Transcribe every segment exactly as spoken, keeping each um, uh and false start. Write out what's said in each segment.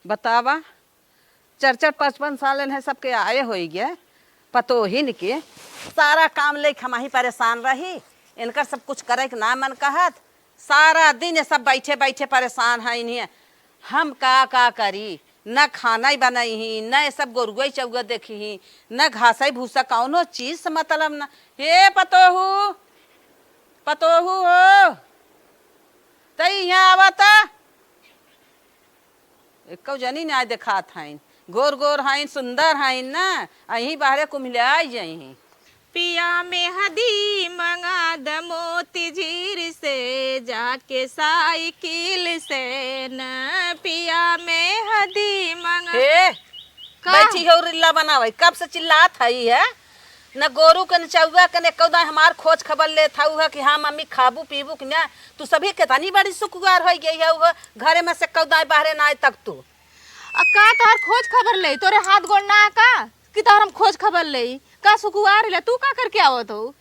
बतावा, चार चार पाँच पाँच साल इन्हें सबके आए होई गए, पतोहिन के सारा काम लेके हम ही परेशान रही। इनकर सब कुछ करे के ना मन कहत, सारा दिन ये सब बैठे बैठे परेशान है इन्हें। हम का का करी, न खाना ही बनाई ही, न ये सब गोरुआ चौगा देखी ही, न घास ही भूसा, कौनो चीज से मतलब ना। हे पतोहू, पतोहू हो, तई यहाँ आवा त। एक्कउ जनी नाय देखात हइन। गोर गोर हइन, सुंदर हइन ना, अहीं बाहरे कुम्हिलाइ जइहीं। पिया मेहदी मंगा द मोती झीर से, जाके साइकिल से न, पिया मेहदी मंगा। हे, का? बैठी हो रिल्ला बनावे, कब से चिल्लात हई है? न गोरू के, न चौवा के, न एक्कउ दाई हमार खोज खबर लेत हऊ है कि हाँ मम्मी, खाबू पीबू कि ना? तू सभी केतनी बड़ी सुकुवार होइ गई हऊ है, घरे में से एक्कउ दाई बाहरे ना आए तक तू। आ का तोहर खोज खबर लेई? तोरे हाथ गोड़ ना का कि तोहर हम खोज खबर लेई? का सुकुवार ले, तू का करके आवत हऊ?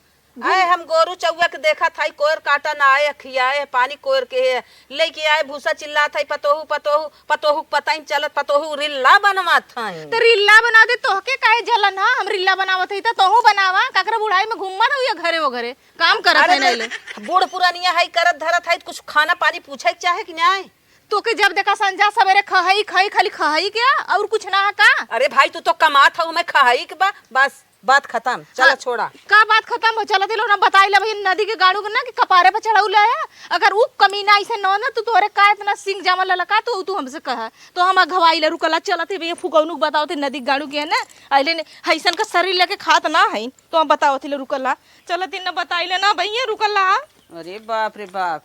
आए हम गोरू चौवा के देखत हई, कोयर काटा ना आए, खियाए पानी कोयर के है, लेके आए भूसा चिल्लात हई, "पतोहू, पतोहू, पतोहू के पता ही चलत, पतोहू रिल्ला बनवात हई।" त रिल्ला बनावत हई, तोहके काहे जलन ह? हम रिल्ला बनावत हई त तोहू बनावा, काकरा बुढ़ाई में घूमत हऊ या घरे वो घरे काम करत अरे है त नहीं ले। बूढ़ पुरानिया हई, करत धरत हई, कुछ खाना पानी पूछे के चाहे कि नाय? तोके जब देखा संझा सबेरे खहई, खहई, खाली खहई के, और कुछ ना है का? अरे भाई, तू तो कमात हऊ, हमें खहई के बा, बस। बात खतम, चला हाँ, छोड़ा। का बात खतम हो? चलत ही लोग ना बताई ले भई नदी के गाड़ू के ना कि कपारे पर चढ़ाऊ ले आया। अगर उ कमीना ऐसे न हो ना तो तोहरे का इतना सिंग जामल ललका तो तू हमसे कहा। तो हम अघवाई ले रुकला चलत ही भैया फुकौनू के बतावत ही नदी के गाड़ू के है ना। अइले ने हइसन का शरीर लेके खात ना है तो हम बतावत ही ले रुकला। चलत ही ना बताई ले ना भैया रुकला। अरे बाप रे बाप।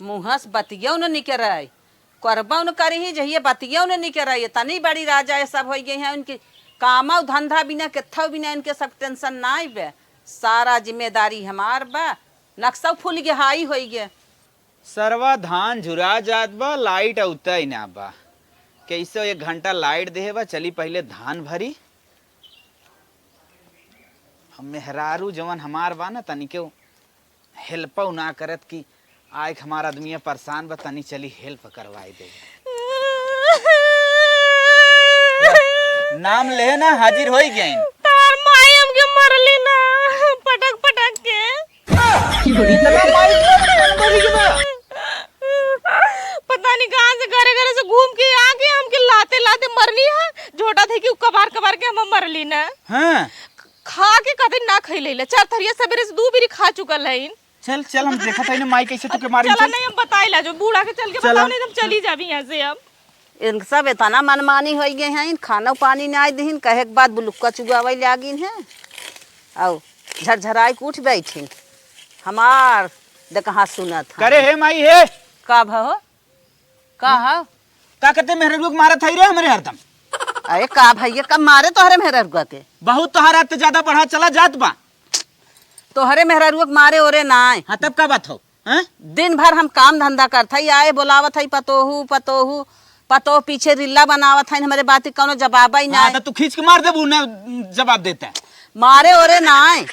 मुँह से बतियौ न निकरै, करबौ न करिहीं, जहिये बतियौ न निकरै। एतनी बड़ी राजा ये सब होइ गई हैं, उनकी कामौ धंधा बिना, केथौ बिना इनके सब tension नाई बे। सारा जिम्मेदारी हमार बा। नक्सौ फूल गे, हाई होइ गे। सरवा धान झुरा जात बा, light अउतै ना बा। कैसो एक घंटा light देहे बा, चली पहिले धान भरी। हम मेहरारू जवन हमार बा ना, तनिके help ना करत कि आए के हमार आदमिया परेशान बा, तनी चली help करवाई दे। नाम ले ना हाजिर होई गइन। तार माई हमके मरली ना, पटक पटक के। इतना माई मरी के बा? पता नहीं कहाँ से घरे घरे से घूम के आके हमके लाते लाते मरली है। झोटा थे कि कबार कबार के हम मरली ना। हाँ। खा के कतई ना खइले ले। चार थरिया सबेरे से दू बीरी खा चुकल हईन। चल, चल, हम देखत हई ना माई कैसे तोके मारिन, चला चल। नहीं, हम बताई ला जो बूढ़ा के चल के चला। बताओ, नहीं तो हम चली जाबी यहाँ से अब। इन सब एतना मनमानी होइ गए हैं, इन खाना पानी नाई दिहिन, कहे के बाद बुलुक्का चुगावे लागिन हैं। आओ, झरझराई के उठ बैठिन। हमार दे कहाँ सुनत हैं। करे हे माई हे। का भा हो? का हम्म? हौ? का करते मेहररुआ के मारत हई रे हमरे हरदम? अरे का भैया, कब मारे तोहरे मेहररुआ के? बहुत तोहरा त ज्यादा बढ़ा चला जात बा। तोहरे मेहररुआ के मारे ओरे नाय। हाँ, तब का बात हौ? हैं? दिन भर हम काम धंधा करत हई, आए बोलावत हई, "पतोहू, पतोहू, पतोह पीछे रिल्ला बनावत हईन, हमरे बात के कौनो जवाब ही हाँ, नाय।" तो तू खींच के मार देबू ना, जवाब देता है। मारे ओरे नाय,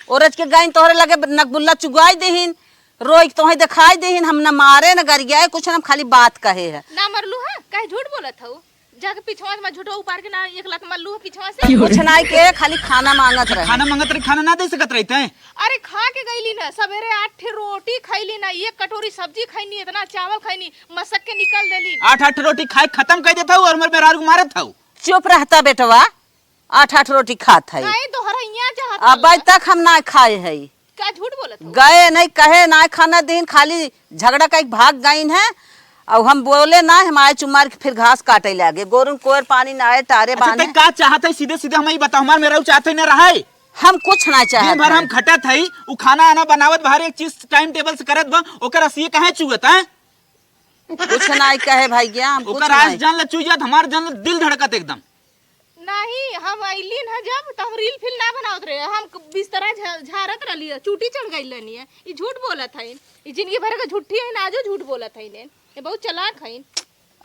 ओरज के गईन तोहरे लगे नकबुल्ला चुगाई देहिन। रोई के तोहई देखाई देहिन, हम न मारे, न गरियाए, कुछ न, हम खाली बात कहे है। ना मरलू है, काहे झूठ बोलत हऊ? जाके पिछवा से मैं झूठो उपार के ना एक लात मरलू है पिछवा से। कुछ नाई के, खाली खाना मांगत रहे। खाना मांगत रहे, खाना ना दे सकत रही तैं? अरे खा के गईली ना, सवेरे आठ ठे रोटी खैली ना, एक कटोरी सब्जी खैनी, इतना चावल खैनी, मसक के निकल देली। आठ आठ रोटी खाए खत्म कर देत हऊ और मेरे मेहरारू को मारत हऊ। चुप रहता बेटवा, आठ आठ रोटी खात हई। काहे तोहरा हियाँ चाहत अबै रहला? तक हम ना खाए हई। का झूठ बोलत हो? गए नहीं, कहे ना खाना दीन, खाली झगड़ा कई भाग गईन है। और हम बोले ना, हम आए चुमार के फिर घास काटे लागे। गोरुन कोयर पानी ना आए, टारे अच्छा, बांधे। ते का चाहत है? सीधे सीधे हमें ई बताओ, हमार मेहरारू चाहत है ना रहे? हम कुछ ना चाहत दिन भर है। हम खटत है, उ खाना आना बनावत, बाहर एक चीज time table से करत बा, ओकर रसिए काहे चुअत है? कुछ ना कहे भैया, हम कुछ ओकर आज ना। जान ला चुई जात, हमार जान ला दिल धड़कत एकदम। नहीं, हम अइली न जब, त हम reel फिल ना बनावत रहे, हम क-, बिस्तरा झ-, झारत रहली है, चूटी चढ़ गइल रहनी है। ई झूठ बोलत हईन, ई जिंदगी भर के झूठी हईन, आजो झूठ बोलत हईन, ये बहुत चालाक हईन।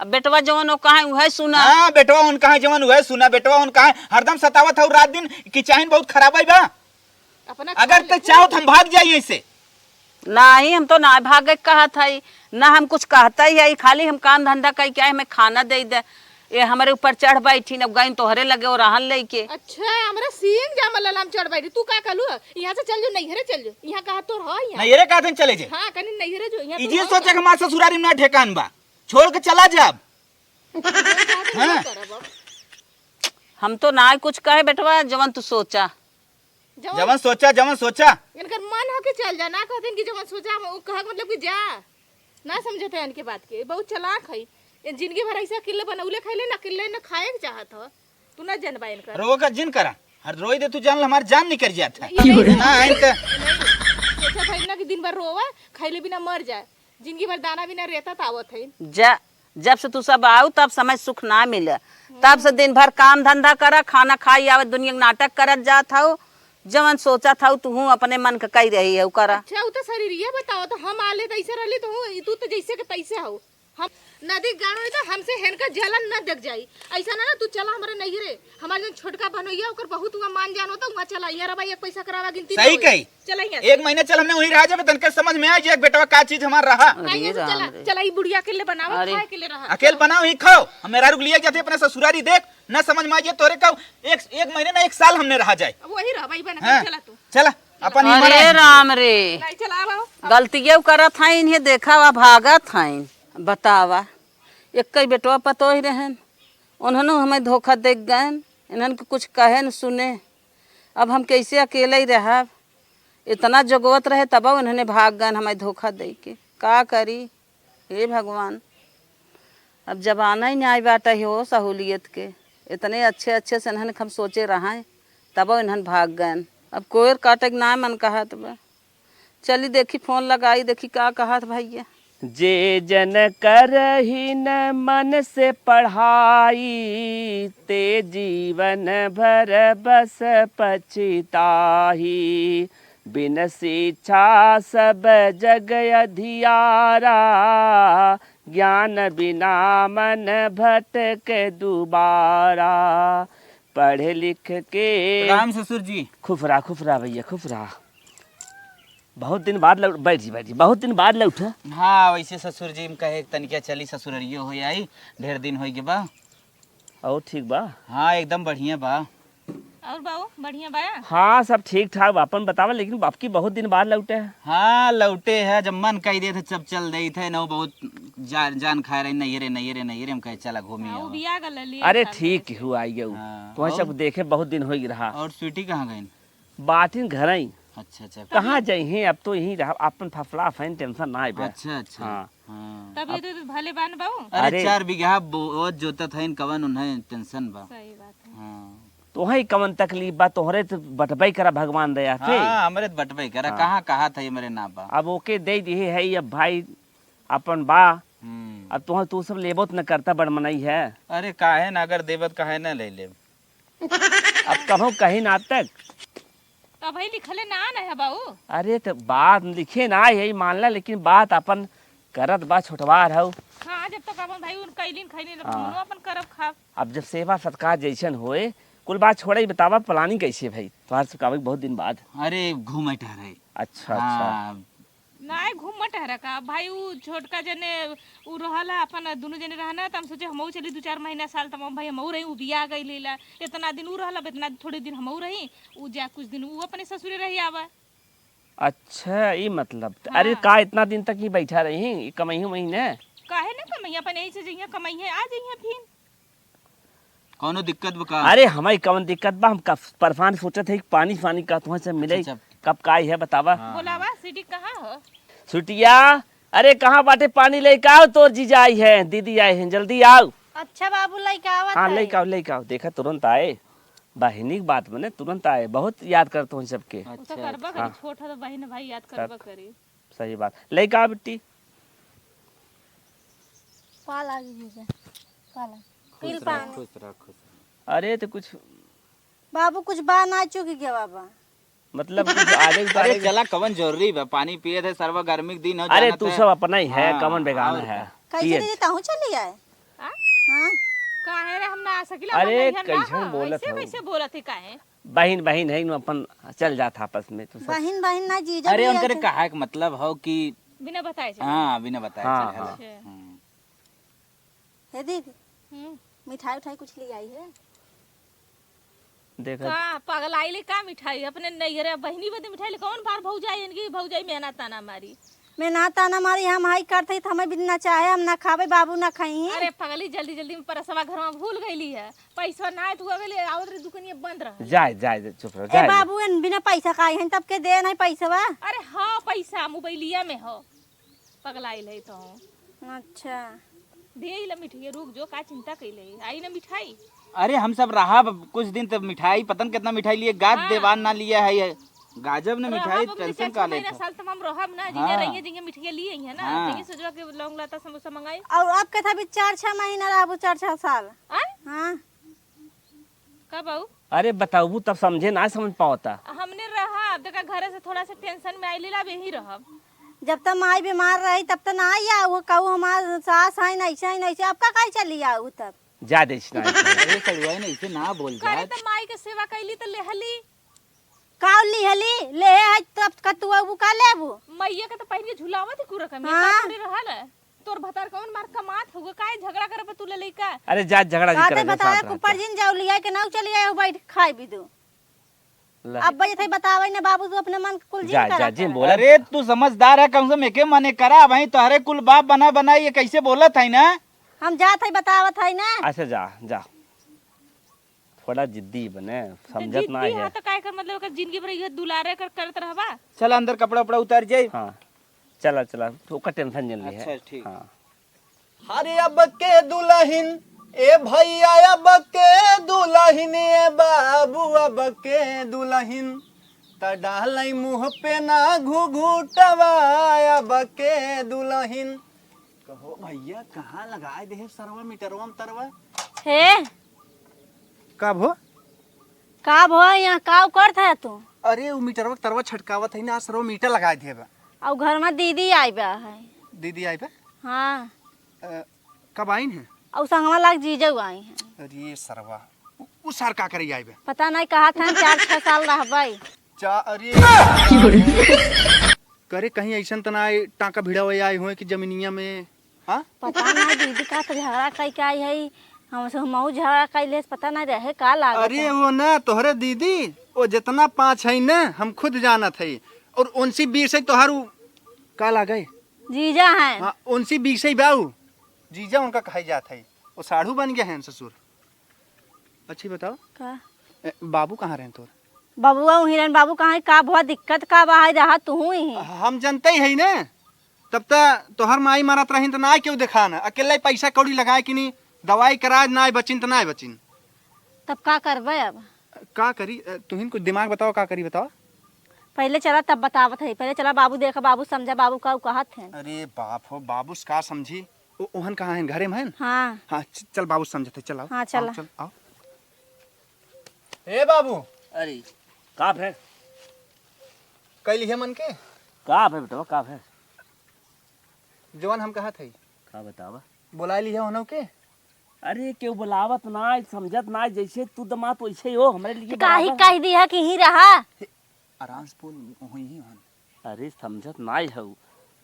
अब बेटवा जवन ओ कहे उहे सुना। हाँ, बेटवा उन कहे जवन उहे सुना, बेटवा उन कहे हरदम सतावत हऊ रात दिन कि चाहिन बहुत खराब आई बा। अपना अगर खा ले। ते चाहो तो हम भाग जाई ऐसे। नाही, हम तो ना भागे कहत हई, ना हम कुछ कहत ही हई, खाली हम काम धंधा कई के आई, हमें खाना दे दे। ए हमरे ऊपर चढ़ बैठिन, अब गइन तोहरे लगे ओरहन लइके। अच्छा, हमरा सींग जामल ललाम चढ़ बैठी। तू का कहलू ह? इहाँ से चल जो, नैहरे चल जो। इहाँ कहाँ तोर ह इहाँ? नैहरे का दिन चले जे? हाँ, कनी नैहरे जो, इहाँ इजे तोर ह सोचे कि कहाँ? हमार ससुरारी में ना ठेकान बा, छोड़ के चला जाब। हाँ। करब अब। हम तो ना कुछ कहे बेटवा, जवन तू सोचा। जवन जवन सोचा, जवन सोचा। इनकर मन ह कि चल जा, ना कहते कि जवन सोचा, हम उ कहे के मतलब कि जा। ना समझते हैं इनके बात के, बहुत चालाक है। ये जिंदगी भर ऐसे अकेले बनौले खैले ना, अकेले ना खाए के चाहत ह। तू ना जनबा इनकर। रोवा का जिन करा, हर रोई दे तू जान, हमार जान निकल जात है। नहीं, नहीं, ना आइन त नहीं। सोचा था इतना कि दिन भर रोवा, खैले बिना मर जाए। जिंदगी भर दाना बिना रेता त आवत है। जा, जब से तू सब आऊ, तब समय सुख ना मिले। तब से दिन भर काम धंधा करा, खाना खाई आवे, दुनिया के नाटक करत जात हऊ। जवन सोचत हऊ, तुहू अपने मन के कही रही हऊ, करा। अच्छा, उ तो शरीरिया बताओ, तो हम आले त ऐसे रहली, तो हूँ, तू तो जैसे के तैसे हऊ। हम नदी गाँव में तो हमसे हेनका जलन न देख जाई। ऐसा ना, ना, तू चला हमारे नैहरे। हमारे जौन छोटका बनोइया, ओकर बहुत हुआ मान जान होता, वहाँ चला। यहाँ रबा, एक पैसा करावा गिनती सही ना होई। कही। चला यहाँ से। एक महीना चल, हमने वहीं रहा जाबे, तनके समझ में आ जाए, बेटवा का चीज हमार रहा। हाँ, अरे यहाँ से राम चला, रे। चला, ई बुढ़िया अकेले बनावा, अरे। खाए अकेले रहा। अकेले बनाओ, ही खाओ। हम मेहरारू के लिए जाते अपना ससुरारी देख, ना समझ में आ जाए तोरे का। एक, एक महीने ना, एक साल हमने रहा जाए। अब वही रह भाई बना, हाँ, चला तू। चला, अपन ही अरे मरा राम रे। नहीं, चला, आओ। गलतियों करत हैं, इन्हें देखा हुआ भागत हैं। बतावा, एक ही बेटवा पतोह रहन, उन्होंने हमें धोखा दे गए, इन्हन के कुछ कहे न सुने। अब हम कैसे अकेले ही रहब? इतना जगवत रहे, तब उन्होंने भाग गए हमें धोखा दे के। का करी? हे भगवान, अब जमाना ही नाई बाटे हो सहूलियत के। इतने अच्छे अच्छे से इन्हन के हम सोचे रहे, तब इन्हन भाग गए। अब कोयर काटे के ना मन कहत बा। चली देखी, फोन लगाई, देखी का कहत भैया। जे जन करहिन मन से पढ़ाई, ते जीवन भर बस पछताही। बिन शिक्षा सब जग अधियारा, ज्ञान बिना मन भटक दुबारा। पढ़ लिख के राम ससुर जी। खुश रहा, खुश रहा भैया, खुश रहा। बहुत दिन बाद लौट, बैठ जी, बैठ जी, बहुत दिन बाद लौट। हाँ, वैसे ससुर जी, हम कहे तनिका चली ससुररियो हो आई, ढेर दिन होइ गे बा। और ठीक बा? हाँ, एकदम बढ़िया बा। और बाऊ, बढ़िया बा? हाँ, सब ठीक ठाक बा। अपन बतावा, लेकिन बाप की बहुत दिन बाद लौटे है। हाँ, लौटे है, जब मन कही देत है, जब चल देत है, न बहुत जा-, जान खाए रही, नहीं रे, नहीं रे, नहीं रे, हम कहे, "चला घूमी हाँ, आओ।" उबिया गल रहली अरे, एक साल ठीक से। हुआ, आई गऊ। हाँ, तो और? सब देखे बहुत दिन हो रहा। और स्वीटी कहाँ गई? बाटिन घर आई। अच्छा, अच्छा। कहाँ जाई हैं, अब तो यहीं रहा, अपन फसला फैन टेंशन ना आए बे। अच्छा, अच्छा। हाँ। हाँ। तब ये अब तो भले बान बाऊ। अरे, अरे। चार बीघा बोअत जोतत हइन, कवन उन्हें टेंशन बा। सही बात है। हाँ। तोहई कवन तकलीफ बा, तोहरे तो बटबई करा भगवान दया से। हाँ, हमरे तो बटबई करा, हाँ। कहाँ, कहाँ था ये मेरे ना बा। अब ओके दे दिए है, अब भाई अपन बा। हम्म। अब तोह, तू सब लेबो त न करता, बड़ मनई है। अरे काहे ना, अगर देबत काहे ना ले लेब। अब कभो कहीं ना तक। तो भाई लिखले ना, ना है बाऊ। अरे तो बात लिखे ना है, यही मान ला, लेकिन बात अपन करत बा, छोटवार हऊ। हाँ, जब तक अपन भाई उन कैलिन खैलिन, हाँ। हमनो अपन करब खाब। अब जब सेवा सत्कार जैसन होए, कुल बात छोड़े, बतावा planning कैसे भाई? तोहार से कावे बहुत दिन बाद। अरे घूमे टहरे। अच्छा, अच्छा। हाँ। नाय घूम टहरा का भाई, उ छोटका जने उ रहल है अपन, दुनू जने रहना, त हम सोचे हमहू चली दू चार महीना साल, तब हम भाई हमहू रही, उबिया गई लीला, इतना दिन उ रहल, अब इतना थोड़े दिन हमहू रही, उ जा कुछ दिन उ अपने ससुरे रही आवा। अच्छा, ई मतलब। त-, अरे हाँ। का इतना दिन तक ही बैठा रही, ई कमैहू महीने? काहे ना कमैया, अपन यही से जइया कमैया, आ जइया फिर। कौनो दिक्कत बा का? अरे, हमारी कौन दिक्कत बा? हम कब परेशान सोचत है कि पानी, पानी का तुहाँ से मिले। अच्छा, अच्छा। कब का है बतावा? हाँ, बोलावा, हाँ। सिटी कहाँ हो? सुटिया, अरे, कहाँ बाटे? पानी लेके आओ, तोर जीजा आई है, दीदी आई है, जल्दी आओ। अच्छा बाबू, लेके आवत हाँ, है। लेके आओ, लेके आओ। देखा, तुरंत आए। बहिनी की बात मने तुरंत आए। बहुत याद करत हो सबके। उ तो अच्छा, करबा अच्छा। करी, हाँ। छोट हो तो बहिन भाई याद करबा तब। करी। सही बात। लेके आओ बिट्टी। पा लागी जीजा, पा लागी। खुश पील रह, पानी। खुश रह, खुश रह। अरे तो कुछ बाबू कुछ बा ना चुकी के बाबा। मतलब कुछ आगे अरे उतारे के चला, कवन जरूरी बा? पानी पिए थे, सरवा गर्मी के दिन हो, अरे जानत तू है। सब अपना ही है, हाँ, कवन बेगाना और है? का? कैसे पिए दीदी, थे। तहूँ चली आए? हाँ? हाँ? काहे रे, हम ना आ सकिला, अरे, हमार नैहर ना कैसन हो। बोलत ऐसे हो? कैसे बोलत है काहे? बहिन, बहिन है, नु अपन चल जात आपस में, तो सब बहिन, बहिन ना, जीजा अरे, भी उनकरे ऐसे। कहा के मतलब हो कि बिना बताए चले। हाँ, बिना बताए हाँ, चले, हाँ। हला। अच्छा। हम्म। हे दीदी, हम्म। मिठाई उठाई कुछ ले आई है? देखा। का पगलाइले का मिठाई? अपने नैहरे बहिनी बदे मिठाई ले, कौन बार भौजाई इनकी भौजाई में ना ताना मारी? में ना ताना मारी, हम हाई करते ही तो हमें भी ना चाहे, हम ना खावे, बाबू ना खाई। अरे पगली, जल्दी जल्दी में परसवा घर में भूल गईली है, पैसा ना है तो अगले आवत रे दुकानिया बंद रहा। जाए, जाए, जाए, चुप रहो, ए जाए। बाबू, एन बिना पैसा का आई हैं, तब के दे नहीं पैसवा? अरे हाँ, पैसा मोबाइलिया में हो। पगलाइल है तो। अच्छा। दे इला मिठाई, रुक जो, का चिंता कइले? आई ना मिठाई। अरे हम सब रहब कुछ दिन तब मिठाई, पता न कितना मिठाई लिए, गाज हाँ। देवान ना लिया है ये। गाजब ने रहा मिठाई, बाबू, टेंशन चार का छह लेत महीना है। साल तमाम रहब ना, जिने हाँ। रहिए, जिने मिठाई लिए आई है ना, हाँ। जिने सजवा के लौंग लाता समोसा मंगाई। और अब के था भी चार छह महीना रहबू, चार छह साल। आय? हाँ। का बाऊ? अरे बताऊ तब समझे ना, समझ पावता। हमने रहब, देखा घरे से थोड़ा सा टेंशन में आइली ला, अब यहीं रहब। जब तक माई बीमार रही तब तक ना आई, आ वो कहू हमार सास है, ऐसे है, ऐसे, अब का काहे चली आऊ तब? जा दे इतना। अरे सड़ुआ, नहीं, इसे ना बोल करे जा। त माई के सेवा कैली त लेहली। का लिहली? ले है तब का तू अबू का लेबू? मैया के त पहिन के झुलावत ही कुरक में, हाँ। का थोड़ी रहल है? तोर भतार कौन मार कमात होगा? काहे झगड़ा करब तू ले लइका? अरे जा झगड़ा जी काते करे, जो बताया साथ रहता। कुपर जिन जाऊ लिया के नाऊ चली आए हो बैठ खाई भी दो। ला। अब भाई थे बतावे ना बाबू, तू अपने मन के कुल जिन जा, करा जा, जिन कर। बोला। अरे तू समझदार है, कम से कम एके मने करा, भाई तोहरे कुल बाप बना बना ये कैसे बोलत है ना? हम जात है बतावत है ना। अच्छा जा, जा। थोड़ा जिद्दी बने, तो समझत ना जिद्दी है। है तो काहे कर, मतलब ओकर जिंदगी भर ये दुलारे कर करत रहबा? चल अंदर कपड़ा उपड़ा उतार जाई। हाँ, चला चला, तो ओकर टेंशन जन ले है। अच्छा, ठीक। हाँ। अरे अब के दुलहिन, ए भैया अब के दुलहिन, ए बाबू अब के दुलहिन, त डालै मुँह पे ना घुघुटवा अब के दुलहिन। कहो भैया, कहाँ लगाए देहे सरवा मीटरवा में तरवा? हे? का भो? का भो, यहाँ का करत है तू? अरे, उ मीटरवा के तरवा छटकावत है ना, सरवा मीटर लगाए देहे बा। अउ घर में दीदी आई बा है। दीदी आई बा? हाँ। अ, कब आइन है? अउ संगवा लाग जीजऊ आई हैं। अरे सरवा, उ, उ सार का करे आई बा? पता नहीं, कहा था चार छह साल रहबई। चा-, अरे करे कहीं ऐसन त ना आए, टाँका भिड़ावे आए हुए कि जमीनिया में, हाँ? पता ना, दीदी का तो झगड़ा कई के आई है, हमसे हमहू झगड़ा कई लेस, पता ना रहे का लागत अरे है। वो ना, तोहरे दीदी, वो जितना पाँच है ना, हम खुद जानत है। और उनसे बीस है तोहार उ, का लागे? जीजा हैं। हाँ, उनसे बीस है बाऊ, जीजा उनका कहे जात है। वो साढ़ू बन गए हैं ससुर। अच्छी बताओ। का? ए, बाबू कहाँ रहे तोर? बबुआ उहीं रहन, बाबू कहाँ है? का भवा दिक्कत का बा है, रहा तू ही। हम जनते ही है ना, तब त तोहर माई मरत रही त ना केहू देखा ना, अकेले पैसा कौड़ी लगाए कि नहीं, दवाई कराए ना बचिन त ना बचिन। तब का करबे अब? का करी? अ, तुहिन कुछ दिमाग बताओ, का करी बताओ। पहले चला तब बतावत है, पहले चला बाबू देखा, बाबू समझा, बाबू का कहत हैं। अरे बाप हो, बाबू से का समझी? ओ, ओहन कहाँ हैं? घरे में हैं? हाँ। हाँ, च-, चल बाबू समझत है, चल आओ। हाँ, चला। आओ, चल, आओ। ए बाबू। अरे, का भे? कई लिहे मन के? का भे बेटवा, का भे? जवन हम कहत हई। का बतावा? बोलाए लिहे होनो के? अरे, केहू बोलावत ना, समझत ना, जैसे तू दमाद वैसे हो, हमरे लिए तो काहे बराबर। कह दिया कि ही रहा? हे, आराम से बोल, वही ही हन। अरे, समझत नाय हऊ,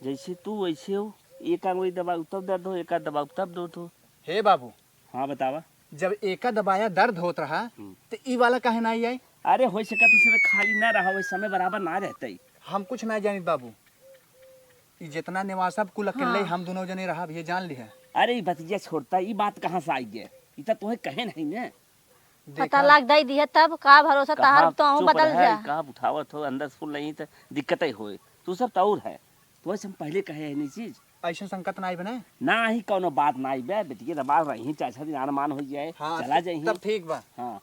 जैसे तू वैसे हो, एक आंगुरी दबाऊ तब दर्द हो, एक आंगुरी दबाऊ तब दर्द हो। हे बाबू। हाँ, बतावा। जब एका दबाया दर्द होत रहा, हम्म। तो ई वाला काहे ना आई? अरे, हो सका तू सिर्फ खाली ना रहा, वही समय बराबर ना रहते। हम कुछ ना जानित बाबू, ई जितना नेवासा कुल अकेले हाँ। हम दोनों जने रहा, ये जान लिहे। अरे, ई बतिया छोड़ता, ई बात कहाँ से आई है? ई तो तोहे कहे नहीं ने। पता देखा? लग जाई दिहे तब का भरोसा, कहाँ तहार तो चुप बदल रहे, जा। कहाँ उठावत हो, अंदर से फूल नहीं तो दिक्कत ही होए। तू सब तो और है, तो हम पहले कहे है नहीं चीज। ऐसे संकट ना आई बने। ना ही कौनो बात ना आई बे, बेटिए दबाल रही, चाचा दिन आन मान हो जाए, हाँ, चला जाए। तब ठीक बा। हाँ।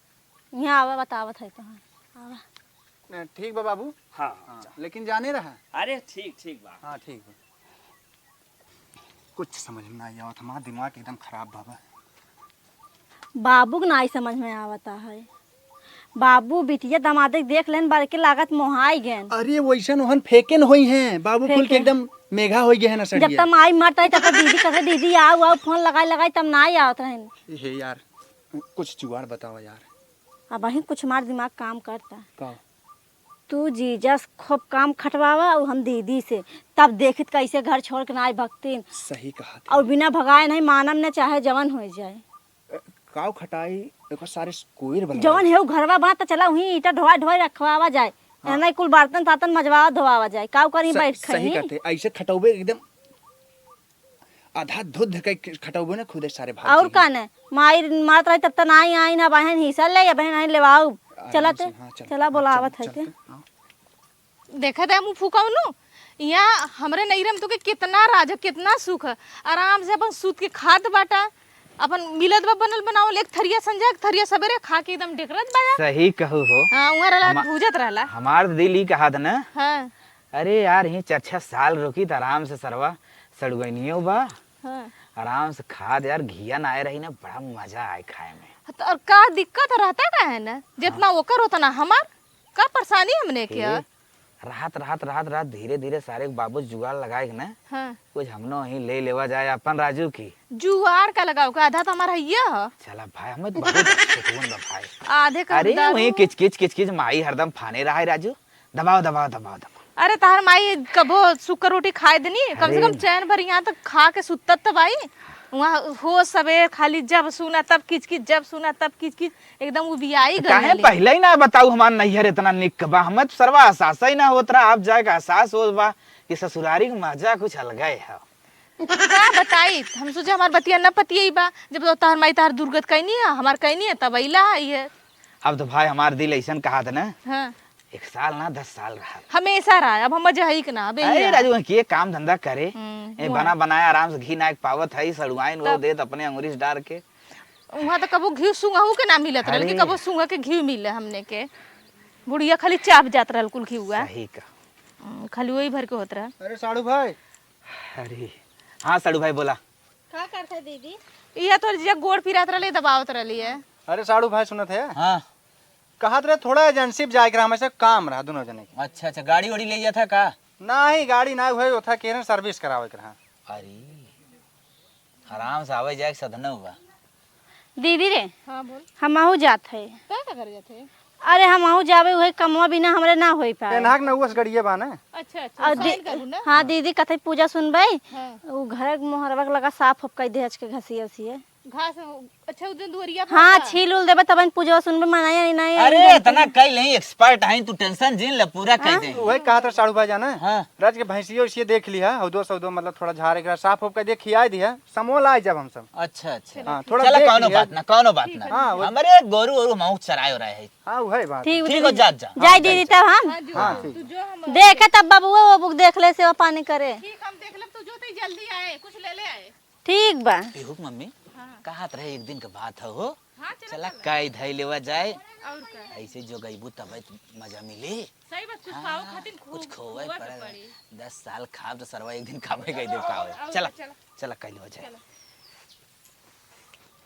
यहाँ आवा, बतावत है तो। हाँ, आवा। न, ठीक बा बाबू। हाँ, हाँ, हाँ, चल। लेकिन जाने रहा। अरे ठीक, ठीक बा। हाँ, ठीक बा। कुछ समझ में ना आवत, हमार दिमाग एकदम खराब बा बा। बाबू के नाई समझ में आवता है। बाबू बिटिया दमादे के देख लेन, बड़के लागत मोहाई गएन। अरे वैसन ओहन फेंकेन होई हैं, बाबू कुल के फेंकेन। एकदम मेघा होई गए हैं ना जब सड़िया। तक माई मरत है, तब तक दीदी कहते, "दीदी आऊ, आऊ," फोन लगाई लगाई, तब नाई आवत रहन। हे यार, कुछ जुगाड़ बतावा यार। अब वहीं कुछ मार दिमाग काम करता। का? तू जीजा से खूब काम खटवावा अउर हम दीदी से, तब देखित कैसे घर छोड़ के ना आई भगतीन। सही कहा थी। अउर बिना भगाए नहीं मानम न, चाहे जवन हो जाए। अ, काव खटाई, एकर सारे कोइर बनवाई। जवन हेउ घरवा बा, त चला उहीं ईंटा ढोआ ढोआ रखवावा जाए। हाँ। एहना कुल बर्तन तातन मजवावा धोवावा जाए। काव करी स-, बैठ सही खई। कहते, ऐसे खटौबे एकदम आधा धुध के खटौबे ना, खुदे सारे भाग और जाइए। का ने, माई मारत रही तब त नाई आई ना, बहन हिस्सा ले, या बहन आई लेवाऊ। आराम चला से, ते, हाँ, चल। चला हाँ, बोलावत चल, है चल ते। ते, हाँ। देखत है मुँह फुकौनू, यहाँ हमरे नैहरे में तोके कितना राज है, कितना सुख है। आराम से अपन सूत के खात बाटा, अपन मिलत बा बनल बनावल, एक थरिया संझा, एक थरिया सबेरे खा के एकदम डेकरत बा। सही कहू हो। हाँ, उहाँ रहला, हमा-, भूजत रहला। हमार दिल ई कहत न। हाँ। अरे यार, यहीं चार छह साल रुकी त आराम से सरवा सड़ुआइनियो बा। हाँ। आराम से खात यार, घिया ना आए रही ना, बड़ा मजा आए खाए में। तो और का दिक्कत रहता का है ना, जितना हाँ। ओकर उतना हमार। का परेशानी हमने के हे, है? रहत, रहत, रहत, रहत, धीरे, धीरे सारे के बाबू जुगाड़ लगाए के ना, हाँ। कुछ हमनो ही ले लेवा जाए अपन राजू की। जुगाड़ का लगाओ का? आधा तो हमार हइये ह। चला भाई, हमें बहुत सुकून बा भाई। आधे का अरे, दारू। वही किच, किच, किच, किच, माई हरदम फाने रहा है राजू। दबाओ, दबाओ, दबाओ, दबाओ। अरे, तहार माई कबो सुक्कर रोटी खाए देनी? कम से अरे। कम चैन भर यहाँ तक खा के सुतत त बाई। वहाँ हो सबेर खाली जब सुना तब किच, किच, जब सुना तब किच, किच। एकदम उबियाई गल काहे रहली। पहिले ही ना बताऊ, हमार नैहर इतना निक बा, हमें तो सरवा एहसास ही ना होत रहा, आप जाके एहसास होत बा कि ससुरारी के मजा कुछ अलगे है। का बताई, हम सोचे हमार बतिया न पतियई बा, जब तो तहर माई तहर दुर्गत कैनी है, हमार कैनी है, तब अइला है ये। अब तो भाई हमार दिल ऐसन कहा था ना, हाँ। एक साल ना दस साल रहा। हमेशा रहा, अब हम जहई के ना, अब यही अरे रहा। राजू, के काम धंधा करे, हम्म, ए, वो बना है। बनाया आराम से घी नाक पावत है, सड़ुआइन वो तब। देत अपने अंगुरी से डार के। उहाँ त कबो घी सूंघहू के ना मिलत रहल कि अरे। कबो सूंघ के घी मिले हमने के। बुढ़िया खाली चाप जात रहल कुल घिउआ। सही का। हम्म, खाली वही भर के होत रहा। अरे साढ़ू भाई। अरे, हाँ साढ़ू भाई बोला। का करत है दीदी? इहे तोर जीजा गोड़ पिरात रहले, दबावत रहली है। अरे साढ़ू भाई सुनत है? हाँ। कहत रहे थोड़ा एजेंसी पे जाए के रहा, हमसे काम रहा दोनों जने के। अच्छा, अच्छा, गाड़ी वाड़ी ले गया था का? नहीं, गाड़ी ना हुए, वो था कह रहे सर्विस करावे के रहा। अरे। आराम से आवे जाए के साधन हुआ। दीदी रे, हाँ, बोल। हमहू जात है। का, का करे जात है? अरे, हमहू जाबे, उहे कमवा बिना हमरे ना होई पाए। एनहाक नौवस गड़िए बा ना। अच्छा, अच्छा, और साइन दी-, करू ना। हाँ, दीदी कथई पूजा सुनबे। हाँ। उ घर के मोहरवा के लगा साफ उफ कई दे, आज के घसिया उसिया। घास, अच्छा, उ दिन दुआरिया पर हाँ, का? छील उल देबे तब पूजा सुनबे, मनाया नहीं, नहीं, अरे, नहीं इतना करते। कई नहीं, एक्सपर्ट है, तू टेंशन जिन ले, पूरा कई हाँ? दे। वही कहा था साढ़ू भाई जाना। हाँ। राज के भैंसियो इसे देख लिया, हौदो सौदो मतलब थोड़ा झाड़ एक साफ उफ कर दिया, खिया दिया। समोल आए जब हम सब। अच्छा, अच्छा। हाँ, थोड़ा चला, देख कौनो लिया। बात ना, कौनो बात ठीक ना। है। हाँ, वो हमरे गोरू ओरू मऊ चराए हो रहे हैं। हाँ, वही बात। ठीक, ठीक हो, ठीक। जा, जा। जाए हाँ, दीदी, जा। तब हम। हाँ, जो, हाँ, तू ठीक। जो हम देखे तब बबुआ वो बुक देख ले, सेवा पानी करे। ठीक, हम देख लेब, तू जो तई जल्दी आए, कुछ ले ले आए। ठीक बा। एहू के मम्मी, हाँ। कहत रहे एक दिन के बात हो, हो। हाँ, चला, चला, चला। काई धाई लेवा जाए। और का? ऐसे जो गईबू तब मजा मिली। सही बात, कुछ हाँ, खाओ खातिर कुछ खो-, खोवे खोवे के पड़े। पड़ी। दस साल खाब तो सरवा एक दिन खाबे कई देब का हो। और चला, का, चला। चला, कइल हो जाए। चला।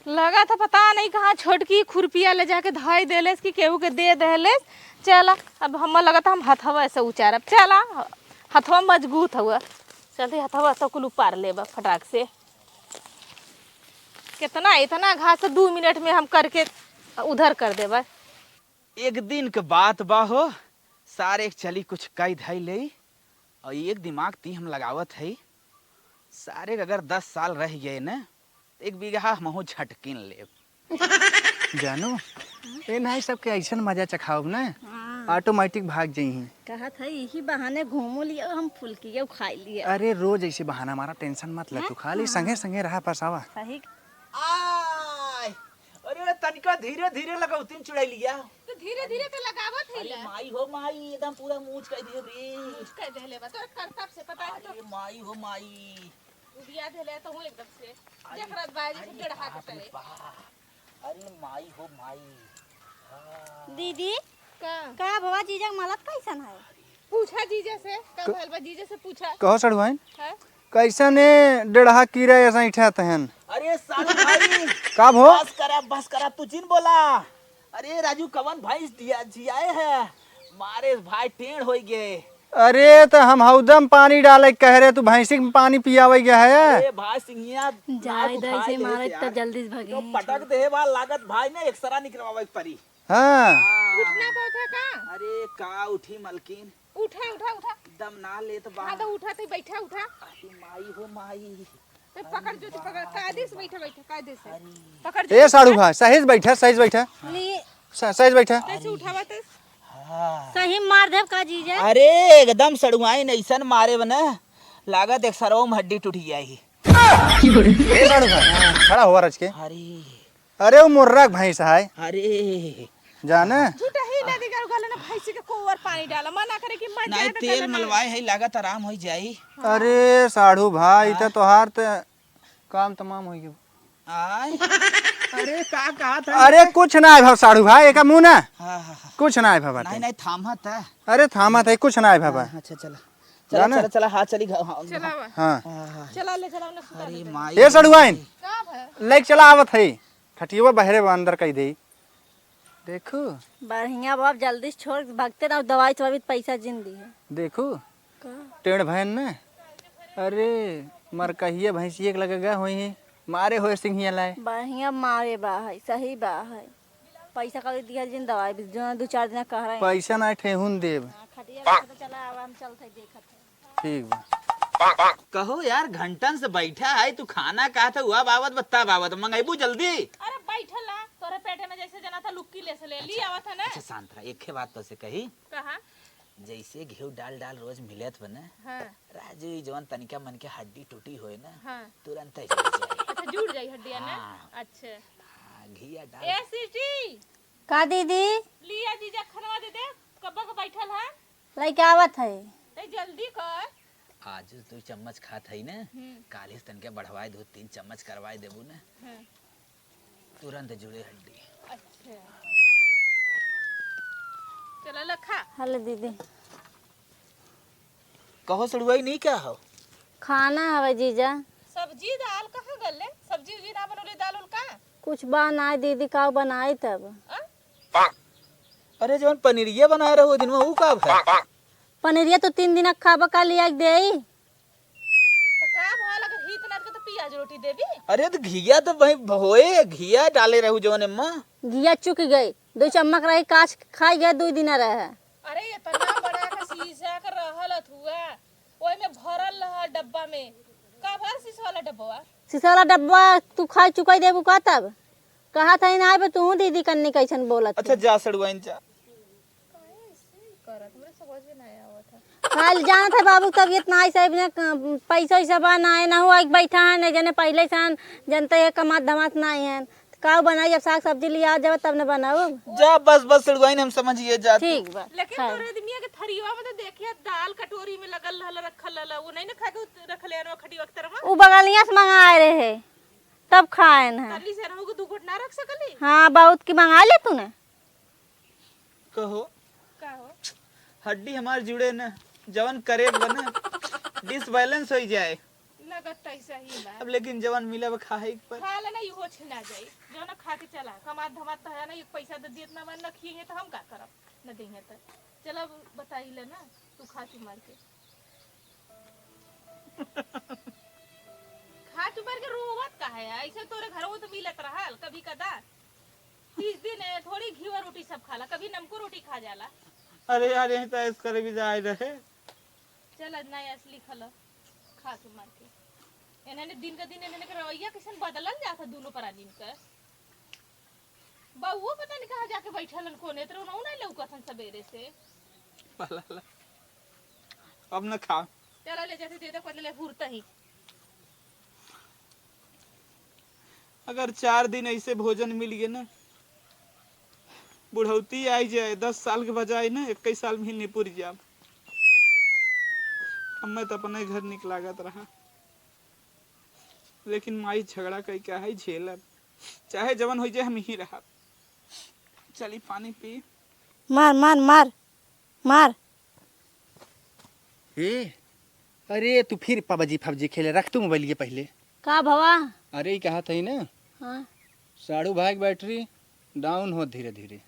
लगा था पता नहीं कहाँ छोटकी खुरपिया ले जाके धई देलेस कि केहू के दे देलेस। चला, अब हम लगा था हम हथवा ऐसे उचारब। चला, हथवा मजबूत हुआ। चलते हथवा तो कुल उपार लेबा फटाक से। कितना, इतना घास तो दू मिनट में हम करके उधर कर देबा। एक दिन के बात बा हो, सारे के चली कुछ कई धई लेई, और एक दिमाग ती हम लगावत हई, सारे के अगर दस साल रह गए न, तो एक बीघा हमहू झटकिन लेब। जानू, ए नाई सबके ऐसन मजा चखाओब न, हाँ। ऑटोमेटिक भाग जइहीं। कहत है, यही बहाने घूमो लियो, हम फुलकियो खाई लिए। अरे, रोज ऐसे बहाना मारा, टेंशन मत ले हैं? तू, खाली हाँ। संगे संगे रहा, बस आवा। सही। आय, अरे तनिका धीरे धीरे लगावतिन चुड़ैलिया। तो धीरे धीरे तो लगावत है अरे ला। माई हो माई, एकदम पूरा मूछ कइ दिए रे। मूछ कइ देले बा, तोरे करतब से पता है तो। अरे माई हो माई। उबिया देले तो हूँ एकदम से। अरे, देख रहा बा, जैसे अरे डेढ़ हाथ बाप रे तले। बाप। अरे माई हो माई। हाँ। दीदी, का? का भवा जीजा के मलत कैसन है? पूछा जीजा से, का क-, भल बा जीजा से पूछा। कहो सड़ुआइन? हाँ? कैसन ए डेढ़हा कीड़ा ऐसा इठा तहन? अरे साढ़ू भाई, का भो? बस करा, बस करा, तू जिन बोला। अरे राजू, कवन भैंस दिया, जियाए है? मारे भाई टेढ़ होई गे। अरे, त हम हौदम पानी डाले कह रहे, तू भैंसी के पानी पियावे गया है? अरे भाई, सिंहिया जाए नाक दे उठाए से दे मारे से त यार। जल्दी से भागे। तो पटक दे बा, लागत भाई ने एक्सरा निकलवावे के परी। हाँ। हाँ। उठना बहुत है का? अरे, का उठी मलकिन? उठा, उठा, उठा। दम ना लेत बा। हाँ, तो उठा, तो बैठा, उठा। अरे माई हो माई। पकड़ ज्योति, पकड़, कायदे से बैठा, बैठा, कायदे से। पकड़ ए ज्योति, साढ़ू पकड़। भाई, सही से बैठा, सही से बैठा। ली। स-, सही से बैठा। कैसे उठावा तो? हाँ। सही मार देब का जीजा? अरे एकदम सड़ुआइन ऐसन मारे बना, लागत एक सरवा में हड्डी टूट जाई। ए साढ़ू भाई, खड़ा हुआ रच के। अरे। अरे वो मुर्रा के भैंस है। अरे। जाने? झूठा ही नदी का गले ना भैंसी के कोवर पानी डाला, मना करे कि मर नहीं, जाए तो तेल गले ना। मलवाए है, लागत आराम हो जाई। अरे साढ़ू भाई, हाँ। तो तोहार त काम तमाम हो गयो। आय। अरे का कहा था? अरे कुछ ना है भाव साढ़ू भाई, एका मुंह ना। हाँ, हाँ, हाँ। कुछ ना है भाव बाटे। नहीं, नहीं, थामा था। अरे थामा था, कुछ ना है भाव। हाँ, अच्छा, चला। चला, जाना? चला, चला, हाँ, चली घ-, हाँ, चलावा। हाँ। हाँ, हाँ। चला, ले चला, उन्हें सुता अरे दे। माई। ए सड़ुआइन, का भा? लेके चला आवत है। खटियवा बहरे बा, अंदर कई दे। देखू। बढ़िया बाप, जल्दी से छोड़, भगते ना दवाई चबावी त पैसा जिन दी है। देखू। का? टेढ़ भैन ने। अरे, मरकहिया भैंसिया के लगे गए होई है, मारे होए सिंहिया लाए। बढ़िया मारे बा है, सही बा है। पैसा कौड़ी दिया जिन दवाई भी, जो दो चार दिन कह रहे हैं। पैसा ना ठेहुन देब। हाँ, खटिया पे तो चला, अब हम चलते देखत हैं। ठीक बा। कहो यार, घंटन से बैठा है, तू खाना कहा था, हुआ बाबत बत्ता बाबत मंगाइबू जल्दी। अरे बैठल ना, तोरे पेटे में जैसे जना था लुक्की ले से ले ली अच्छा, आवत है ना। अच्छा शांत रहा, एक बात तो से कही। कहा? जैसे घी डाल डाल रोज मिलत बने, हाँ। राजू ई जवन तनिका मन के हड्डी टूटी होए ना, हाँ। तुरंत ही जुड़ जाए। अच्छा जुड़ जाई हड्डिया ना। हाँ। अच्छा। हाँ, घिया डाल। ए सीटी। का दीदी? लिया जीजा खनवा दे दे, कब्बा के बैठल है। लइके आवत है। ते जल्दी कर। आज तू चम्मच खात है ना, हम्म। काल्हि से तनिका बढ़वाए दो, तीन चम्मच करवाए देबू ना, हाँ। तुरंत जुड़े हड्डी। अच्छा। चला ला खा। हेलो दीदी। कहो सड़ुआई नहीं क्या हो? खाना हवे जीजा। सब्जी दाल कहाँ गल ले? सब्जी उब्जी ना बनौले, दाल उल का? कुछ बा नाय दीदी, का बनाई तब? आ? अरे जवन पनीरिया बनाए रहो दिन में, ऊ का भा? पनीरिया तो तीन दिन खाबा, का लिया के देई? तो का भल, अगर हित नात के तो पियाज रोटी देबी। अरे तो घिया तो भाई होए, घिया डाले रहू जवन एम्मा। घिया चुक गई, दो चम्मच रही, काच खाई गए, दो दिन रहे। अरे इतना बड़ा का शीशा का रहल हथुआ, ओई में भरल रहा डब्बा में। का भर शीशा वाला डब्बा? शीशा वाला डब्बा तू खाई चुकाई देबू का तब? कहा था ना आबे तू दीदी कन्नी कैसन बोलत अच्छा है। जा सड़ुआइन जा। काहे ऐसे ही करत? हमरे समझ में ना आवत है। काल जानत है बाबू, तबीयत ना ऐसे, इतने क-, पैसा वैसा बा ना है, ना हुआ एक बैठा है, नहीं जने पहले से हन, जनते है कमात धमात ना है। तो का बनाई, जब साग सब्जी लिया जब तब न बनाऊ। जा बस, बस सड़ुआइन, हम समझिए जात। ठीक बा। लेकिन हाँ। तोरे आदमिया के थरिया में तो देखिए दाल कटोरी में लगल रहल, रखल रहल, वो नहीं ना खा के उत-, रखले हन वो खटिया के तरफ में? उ बगलिया से मंगाए रहे, तब खाए न है। तली से रहू के दू घुट ना रख सकली? हाँ, बहुत की मंगा ले तूने। कहो। का हो? हड्डी हमार जुड़े न, जवन करे बने, डिसबैलेंस होई जाए। लगत त ऐसा ही बा। अब लेकिन जवन मिला बा खाए के पर। खा लेना, इहो छिना जाई। जो ना खा के चला, कमात धमात त है ना, एक पैसा दे दिए इतना बार न खिए तो हम का करब? न देंगे तो। चल अब बताई ले ना, तू खा के मार के। खा के मार के रोवत का है? ऐसे तोरे घर वो तो मिलत रहल, कभी कदा। तीस दिन है, थोड़ी घीवा रोटी सब खाला, कभी नमको रोटी खा जाला। अरे यार, यहीं तो ऐश करे भी जाए रहे। चल, आज ना ऐश लिखल ह, खा के मार के। इन्हने दिन का दिन इन्हने के रवैया कैसन बदलल जात है दोनों प्राणिन का। बउओ पता नहीं कहाँ जाके बैठल हन, कोने तरह उनहु नहीं लौकत हन सबेरे से। ला, ला, ला। अब न खा। चला ले जाते दे दे, पहले ले हुरता ही। अगर चार दिन ऐसे भोजन मिल गए ना, बुढ़ौती आई जाए, दस साल के बजाय ना, इक्कीस साल में ही निपुर जाब। हमें तो अपने घर निक लागत रहा, लेकिन माई झगड़ा कई क्या है झेलब, चाहे जवन हो जाए, हम ही रहब। चली पानी पी। मार, मार, मार, मार। ए, अरे तू फिर पबजी फबजी खेले, रख तू मोबाइल ये पहले। का भवा? अरे ई कहा था ही ना, हाँ। साढ़ू भाई के बैटरी डाउन हो धीरे धीरे।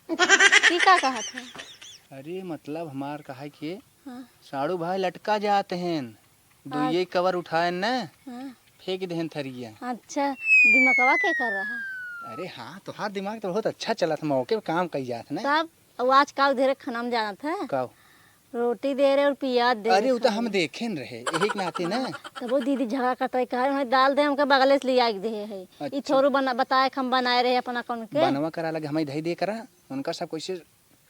ई का कहा था? अरे मतलब हमार कहा कि हाँ। साढ़ू भाई लटका जाते हैं, दुइये हाँ। कवर उठाए न, हाँ। फेंक देहन थरिया। अच्छा, दिमकवा के कर रहा? अरे हाँ, तोहार दिमाग तो बहुत अच्छा चलत, मौके पे काम कई जात न। तब, अब आज काउ धरे खाना में जानत है? काउ? रोटी दे रहे और पियाज दे अरे, रहे उ तो खाली। हम देखे न रहे, यही के नाते ना। तब वो दीदी झगड़ा करता है, कहा, "हमें दाल दे, हमके बगले से लिया के दे है। ई अच्छा। थोड़ू बना, बताए के हम बनाए रहे अपना कौन के।" बनवा करा लगे, हमें धई दे करा, उनका सब कैसे,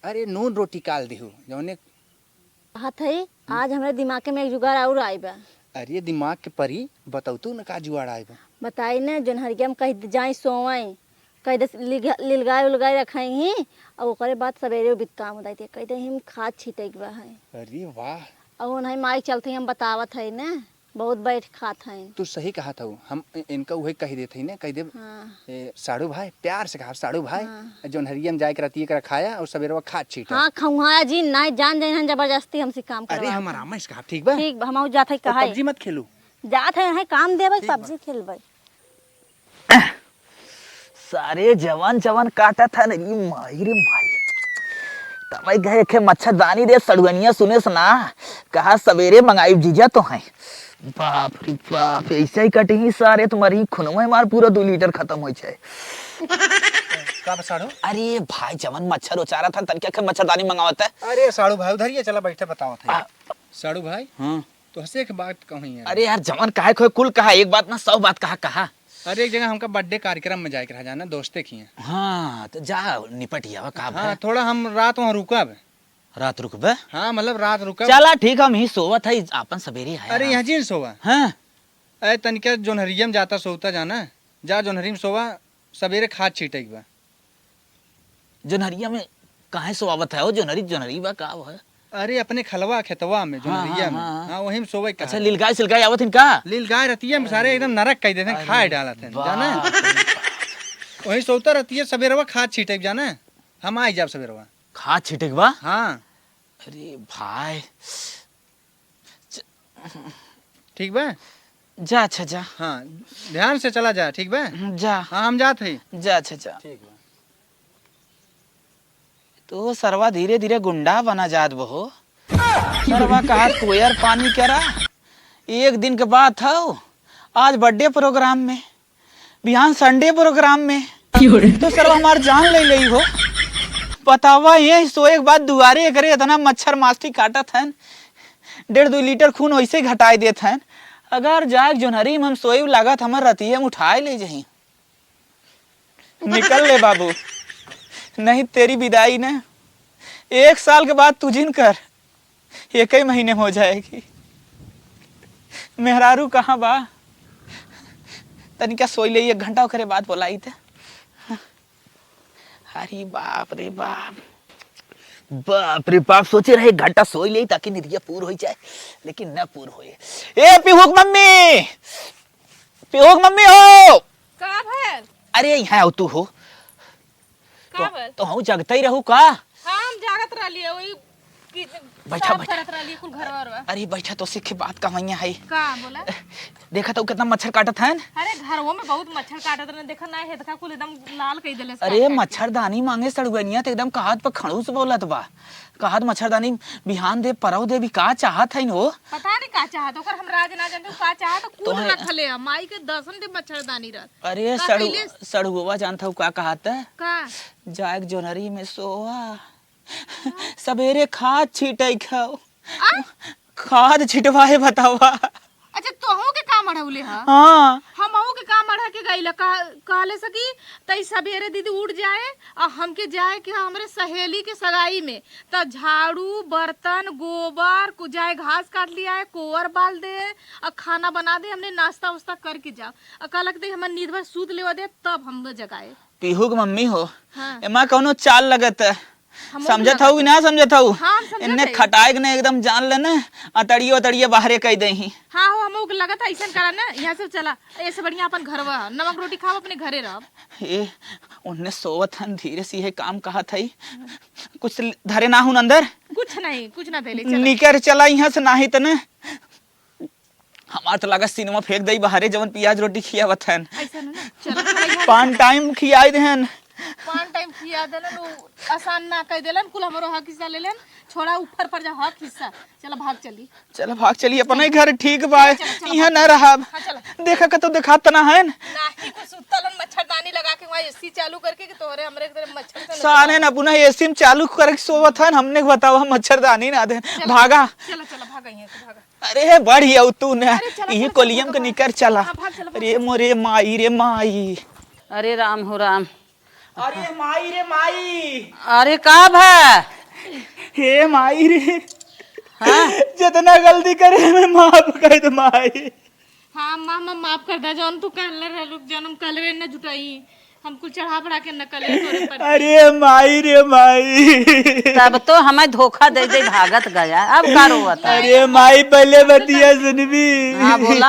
अरे, नून रोटी काल दिहु, जौने कहत है, आज हमरे दिमाग में एक जुगाड़ और आई बा। अरे, दिमाग के परी, बताऊ तू न का जुगाड़ आई बा। बताई न, जोनहरिया में कह दे, जाई सोवई, कह दे, लिग-, लिलगाय उलगाय रखाई ही, और ओकरे बाद सवेरे उबित काम उदाई दे, कह दे, "हम खाद छीटे के बा है।" अरे वाह। और उन्हें माई चलते ही हम बतावत है न, बहुत बैठ खात हैं। तू सही कहत हऊ, हम इ-, इनका उहे कह देत हई न, कह देब, हाँ। ए, साढ़ू भाई, प्यार से कहा, "साढ़ू भाई, हाँ। जोनहरिया में जाए के रतिये के रखाया और सवेरे खाद छीटा।" हाँ, खौहाया जी, नहीं जान जाए हैं जबरदस्ती हमसे काम अरे, करवा हम के। आराम से कहा, ठीक बा? ठीक बा, हम जात है तो कहा पबजी मत खेलू। जात है, है काम देबै, ठीक बा। पबजी खेलबै। सारे जवन जवन काटत है ना, रे माई रे माई। तबै गए खे मच्छरदानी दे, सड़ुअनिया सुनेस ना, कहा सवेरे मंगाई जीजा तो हैं। बाप रे बाप, ऐसे ही कटही सारे, तुम्हारी खुनवा मार पूरा दो लीटर खत्म होइ छै। का बा साढ़ू? अरे भाई, जवन मच्छर उचारत है, तनके खे मच्छरदानी मंगावत है। अरे साढ़ू भाई, उधर ये चला बैठे, बतावत है। आ, साढ़ू भाई, हाँ। तोहसे एक बात कहूँ यार। अरे यार, जवन कहे खोए कुल कहा, एक बात ना सौ बात कहा, कहा। अरे एक जगह हमका birthday कार्यक्रम में जाए के रहा जाना, दोस्ते खियाँ। हाँ, तो जा निपट आवा, का हाँ, भे? थोड़ा हम रात वहाँ रुकब। रात रुकबे? हाँ, मतलब रात रुकब। चला ठीक, हम ही सोवत है, आपन सवेरे आया अरे हम। यहाँ जिन सोवा। हाँ। अरे तनिका जोनहरिया में जाता सोवता जाना, जा जोनहरी में सोवा, सवेरे खाद छीटे के बा। जोनहरिया में काहे सोवावत है? ओ, जोनहरी, जोनहरी बा का वो है? अरे, अपने खलवा खेतवा में, हाँ, जोनहरिया हाँ, में। हाँ, हाँ। हाँ, वही में सोवे का अच्छा, है। लिलगाय सिलगाय आवत हिन का? लिलगाय रतिया में सारे एकदम नरक कइ देते हैं, अरे खाए डालत हैं, बाप जाना? रे बाप। वही सोवता रतिया, सबेरवा खाद छीटे के जाना? हम आई जाब सबेरवा। खाद छीटे के बा? हाँ। अरे भाई। च-, ठीक बा? जा, अच्छा, जा। हाँ, ध्यान से चला जा, ठीक बा? हम्म, जा। हाँ, हम जात हई। जा, अच्छा, जा। ठीक बा। तो सरवा धीरे धीरे गुंडा बना जात बहो। सरवा कहत कुएर पानी करा। एक दिन के बात हौ, आज birthday program में, बिहान Sunday program में, क्यों रे? तो सरवा हमार जान ले लेई हो। बतावा, ये सोए के बाद दुआरे एकरे इतना मच्छर मास्ती काटत हन, डेढ़ दो लीटर खून वैसे ही घटाए देत हन। अगर जाए जोनहरी में हम सोए लागत, हमर रतिये में उठाए ले जही। निकल ले बाबू, नहीं तेरी विदाई न एक साल के बाद तू जिन कर, एक ही महीने में हो जाएगी। मेहरारू कहाँ बा? तनिका सोई ले, एक घंटा ओकरे बाद बोलाई त। अरे बाप रे बाप, बाप रे बाप, सोचे रहे एक घंटा सोई ले ताकि निदिया पूर हो जाए, लेकिन न पूर होए। ए पीहू के मम्मी, पीहू के मम्मी हो। का भयल? अरे यहाँ आओ तू हो। का तो, भयल? तो हम जगते ही रहू का? हाँ, हम जागत रहलिए, वही कि बैठा, साफ बैठा। करत रहलिए कुल घरवा वरवा। अरे बैठा, तो सीखे बात का मैया है। का बोला? देखा तो कितना मच्छर काटत है। अरे घरवो में बहुत मच्छर काटत रहे, देखा ना हेदका कुल एकदम लाल कई देले अरे काट काट के। मच्छरदानी मांगे सड़ुआनिया तो एकदम कहत पर खड़ूस बोलत बा। कहत मच्छरदानी बिहान दे परौ दे भी का चाहत है हो? पता नहीं का चाहत, ओकर हम राज ना जानते, का चाहत, कुल तोहे रखले है, माई के दसन दे मच्छरदानी रहत। अरे का सड़ु-, कइले? सड़ुआ जानत हऊ का कहत? का? जाए के जोनरी में सोआ। हाँ। सबेरे खाद छीटे खाओ। आ? खाद छिटवाए बतावा। अच्छा, तोहू के काम अढ़ौले ह? हाँ। हमहू के काम अढ़ा के गइल ह। कह-, कहले से कि तई सबेरे दीदी उठ जाए आ हमके जाए के ह हमरे सहेली के सगाई में। त झाड़ू, बर्तन, गोबर, कु-, जाए घास काट लियाए, कोवर बाल दे, आ खाना बना दे, हमने नाश्ता उस्ता करके जाओ। आ कहलक दे हमर नींद भर सूत लेवा दे, तब हम जगाए। पीहू के मम्मी हो, हाँ। एमा कौनो चाल लगत है। हमहू के समझत हऊ कि लगत ना है। समझत हऊ? हाँ, हम समझत इन्ने हई। खटाए के ना एकदम जान लेने, अतड़ियो अतड़ियो बाहरे कह दे ही। हाँ हो, हमहू के लगत है, ऐसन करा ना, यहाँ से चला, ऐसे बढ़िया अपन घरवा, नमक रोटी खाओ, अपने घरे रहो। ए, उन्ने सोवत हन, धीरे से ये काम कहत हई। कुछ धरे ना हुन अंदर? कुछ नहीं, कुछ ना देले, चला। निकर चला यहाँ से, नाही तने हमार तो लागत सिनेमा फेंक दई बाहरे, जवन पियाज रोटी खियावत हन। ऐसा ना, चलो, थोड़ा यहाँ पान से। टाइम खियाई देहन। पान टाइम खिया देलन, उ आसान ना कह देलन, कुल हमरो हक हिस्सा ले लेन। छोड़ा, ऊपर पर जा हक हिस्सा। चलो, भाग चली। चलो, भाग चली, अपने घर ठीक बा। चलो, चलो, चलो, यहाँ भाग ना चली। रहब। हाँ, चलो। देखा का तो देखात ना है। नाही, कुछ सुतलन मच्छरदानी लगा के वहीं एसी चालू करके कि तोहरे हमरे तरह मच्छर से न सारे ना पुनः एसी में चालू करके सोवत हन, हमने के बतावा मच्छरदानी ना दे। चला, भागा। चला, चला, भागा यहाँ से, भागा। अरे बढ़िया तू ने, अरे चला, ये चला, कोलियम भागा, के भागा। निकर चला। हाँ, भाग, चला, भाग, अरे चला। मोरे माई रे माई। अरे राम हो राम। अरे माई रे माई। अरे का भा? हे माई रे। हाँ? जितना गलती करे हमें माफ कर दे माई। हाँ अम्मा, हम माफ कर दा, जौन तू कहले रहे, रुक, जौन हम कहले रहे ना जुटाई, हम कुल चढ़ा बढ़ा के न कहले तोरे पर। अरे माई रे माई। तब तो हमें धोखा दे दे भागत गया, अब का रोवत है? अरे माई पहले बतिया सुनबी। हाँ बोला,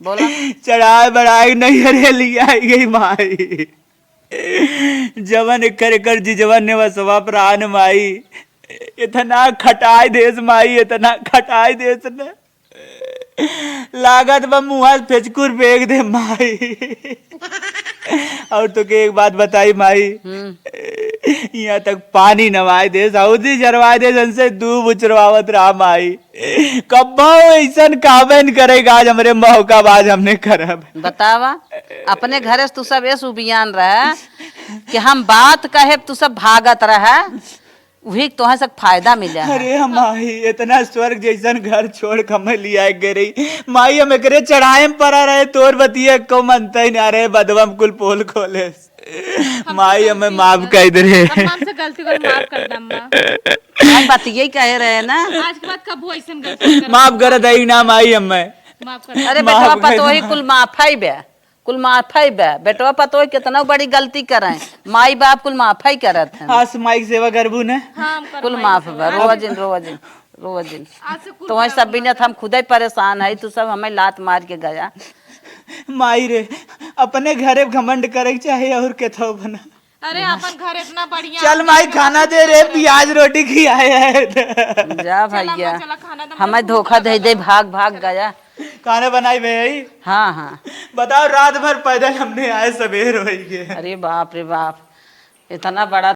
बोला। चढ़ाए बढ़ाए नहीं, अरे लिया गई माई। जवन एकर, एकर जिजवन ने वसवा प्राण माई, इतना खटाई देस माई, इतना खटाई देस न, लागत बा मुँहा से फेचकुर फेंक दे माई। और तो के एक बात बताई माई, हम्म। यहाँ तक पानी नवाए देस, हौदी जरवाए देस, हमसे दूब उचरवावत रहा माई। कब्बो ऐसन काबे न करेगा, आज हमरे मौका बा, आज हमने करब। बतावा, अपने घरे से तू सब एस उबियान रहे कि हम बात कहे, तू सब भागत रहे, उही तोहे से फायदा मिले है। अरे माई, इतना स्वर्ग जैसन घर छोड़ के हमें लिया के रही। माई, हम एकरे चढ़ाए में पड़ा रहे, तोर बतिया को मनता ही ना रहे, बदवा में कुल पोल खोले। हम माई, गलती हमें माफ कर दे रे। अम्मा, हमसे गलती को माफ कर दे, अम्मा। हम बतिये ही कहे रहे ना। आज के बाद कबो ऐसन गलती करब। माफ कर दे ना माई, हमें। माफ कर दे। अरे माफ बेटवा, कर पतोही दे। कुल माफ है बे, कुल माफ है बे। बेटवा पतोही कितना बड़ी गलती करें, माई बाप कुल माफ ही करत हैं। हाँ, माई के सेवा करबू ने। हाँ, हम करब कुल माई के माफ सेवा। बे, रोवा जिन, रोवा जिन, रोवा जिन। आज से कुल तोहे सब बिनत हम खुदे परेशान है, तू सब हमें लात मार के गया। माई रे, अपने घरे घमंड करे के चाहे और केथो बना। अरे, अपन घर इतना बढ़िया चल है, माई, खाना दे रे, प्याज रोटी खियाए है। जा चला, भैया, चला, खाना दे, हमें भूख धोखा लगा दे दे, बा। भाग, भाग गया। खाना बनाई भाई। हाँ, हाँ। बताओ, रात भर पैदल हमने आए, सवेर हो गए। अरे बाप रे बाप, इतना बड़ा